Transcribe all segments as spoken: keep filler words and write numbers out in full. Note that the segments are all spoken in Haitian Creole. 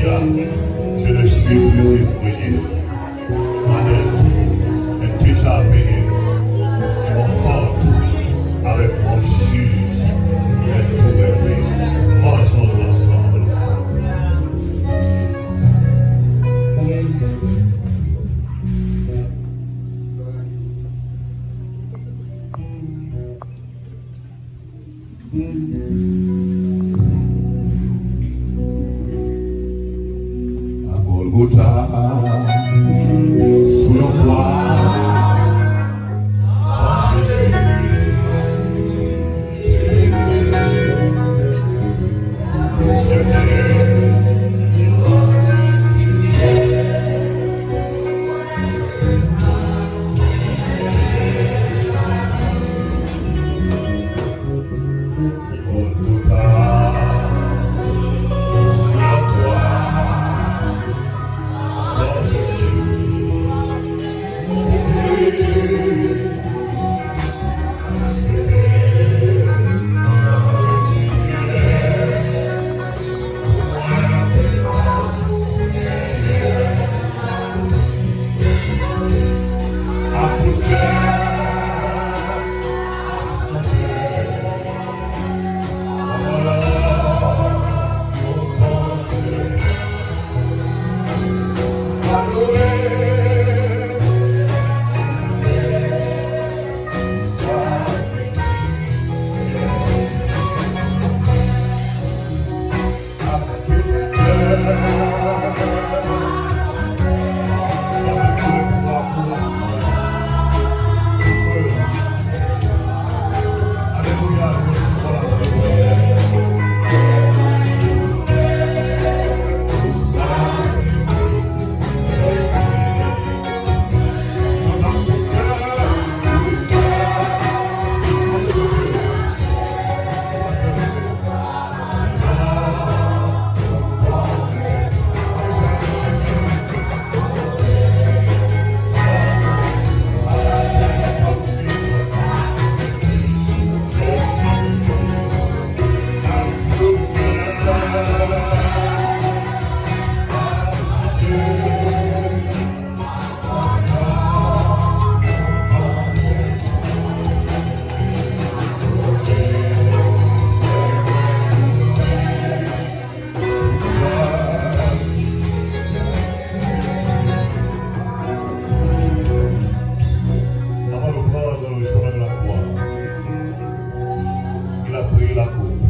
Je ne suis plus effrayé. Ma dette est déjà payée et mon compte avec mon juge est tout réglé. Mangeons ensemble. A Golgota, sou yon kwa, san Jezi, se te yon Avant de prendre le chemin de la croix, il a pris la coupe.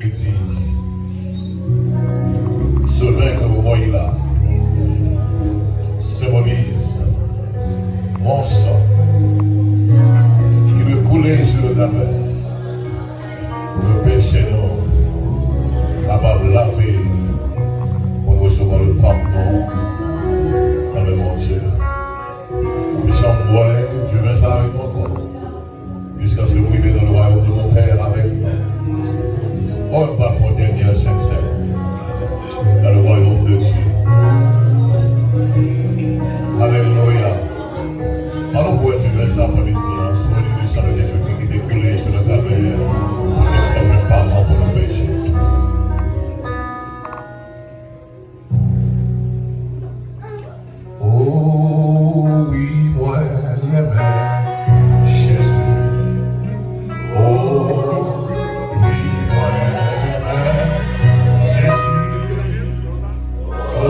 Il dit, ce vin que vous voyez là symbolise mon sang qui veut couler sur le calvaire. Pou peche nou kapab lave, pou nou resevwa le padon nan men Bondye. Ou janm bwè diven sa avèk mwen ankò, jusqu'à ce que vous viviez dans le royaume de mon Père avec moi. Bonne Pâques, mon dernier Saint-Saint, dans le royaume de Dieu. Alléluia. Ann nou bwè diven sa aprèmidi an, souvenir du sang de Jésus-Christ qui t'est coulé sur le calvaire, pou te pran padon pou nou peche. O wi, mwen renmen Jezi. O wi, mwen renmen Jezi. O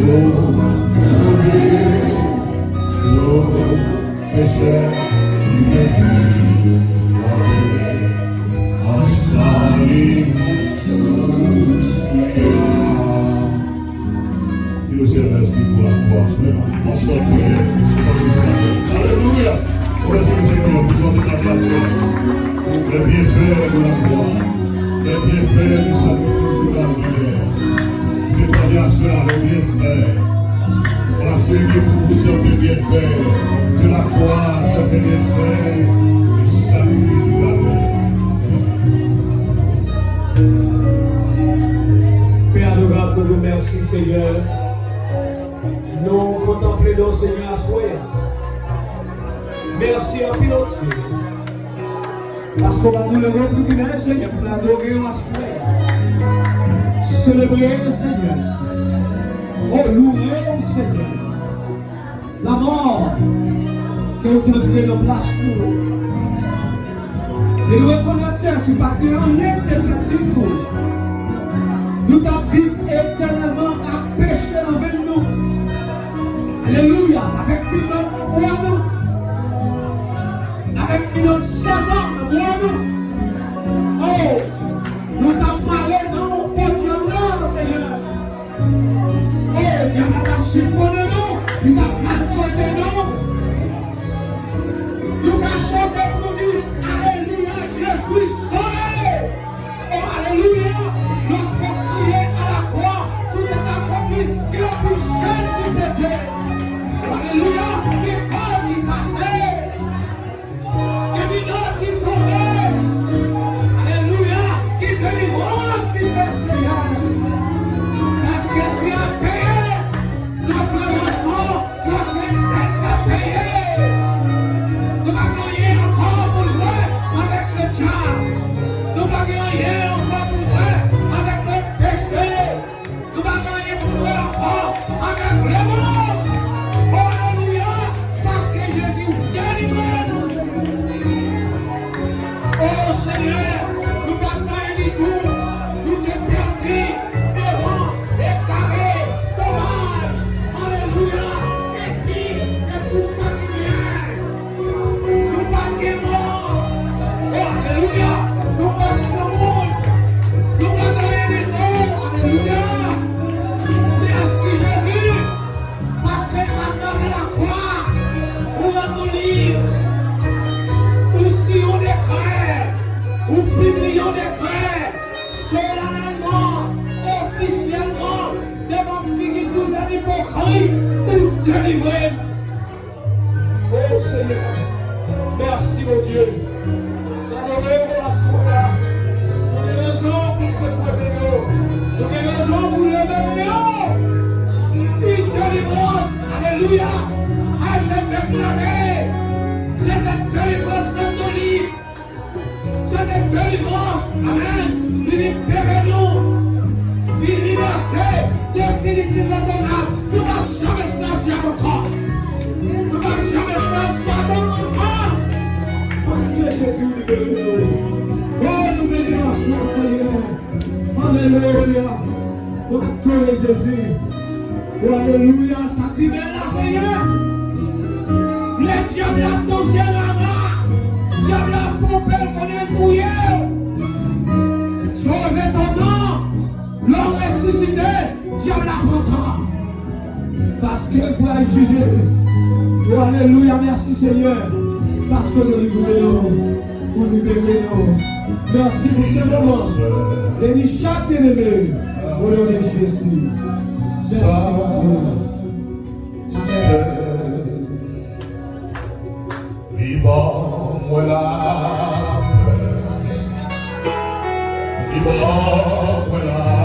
Sove nou, pechè ki revin, ansanm nou. Di le Seigneur merci pour la grâce. Mwen chante. Alelouya. Remercie le Seigneur pour son grâce. Les bienfaits de la croix. Les bienfaits du sacrifice de Calvaire. Ke tande aswè a, les bienfaits. Voilà, celui qui est pour vous, c'est un bienfait de la croix, c'est un bienfait du sacrifice du Calvaire. Pè adorab, nou di w mèsi, Senyè. Nou kontanple non Senyè aswè a. Mèsi anpil, o Dye. Paske w ba nou le privilèj, Senyè, pou n adore w aswè a. Selebre w, Senyè. O, louwe w, Senyè. Lanmò ke w te antre nan plas nou. E nou rekonèt, Senyè, si pa t gen anyen ki te fèt ditou, nou t ap viv etènèlman ak peche nan venn nou. Alelouya! Avèk minòt nan bra nou. Avèk minòt Satan nan bra nou. O, nou t ap mare nan yon fo dyanm nan, Senyè. O, dyanm la t ap chifonnen nou, li t ap maltrete nou. Nou ka chante pou nou di, alelouya, Jezi sove! O, alelouya, lorsqu'on criait à la croix, tout est accompli, gen anpil chèn ki pete. O, alelouya, gen kòd ki kase. Gen minòt ki tonbe. Alelouya. Ki delivrans ki fèt, Senyè. Paske Dye ap peye. Notre rançon, notre dette ap peye. Nou pa gen anyen ankò pou lwe avèk ledyab. Nou pa gen anyen ankò pou lwe avèk lepeche. Nou pa gen anyen pou nou fè ankò avèk lemonn. O, alelouya, paske Jezi delivre nou, Senyè. O, Senyè, nou pa t gen anyen ditou. Nou te pèdi, eran, egare, sovaj. Alelouya, epi, e tout sa ki gen. Nou pa t gen wò. O, alelouya. Nou pa t san moun. Nou pa t anyen ditou. Alelouya. Mèsi, Jezi. Paske atravè lakwa, ou rann nou lib. Ou siyen yon dekrè. Ou pibliye yon dekrè. Solanèlman, ofisyèlman, devan figi tout ipokrit, ou delivre m. O Senyè, mèsi, Bondye. N adore w aswè a. Nou gen rezon pou n selebre w. Nou gen rezon pou n leve men yo. Yon delivrans, alelouya, a te deklare. Se te delivrans nan toni. Se te delivrans, amèn. Li libere nou. Li libète definitif e tonab. Nou p ap janm esklav dyab ankò. Nou p ap janm esklav Satan ankò. Paske Jezi libere nou. O, nou beni w aswè a, Senyè. Alelouya. Nou adore Jezi. O, alelouya. Sa ki bèl la, Senyè. Lè dyab la danse rara, dyab la ponpe l konnen l touye w. Jezi tonton, lè w resisite, dyab la pran tan. Paske l pral jije. O, alelouya, mèsi, Senyè, paske w delivre nou, ou libere nou. Mèsi pou se moman. Beni chak byeneme, o non de Jezi. Mèsi, Bondye. Li ban mwen lapè. Li ban mwen lapè.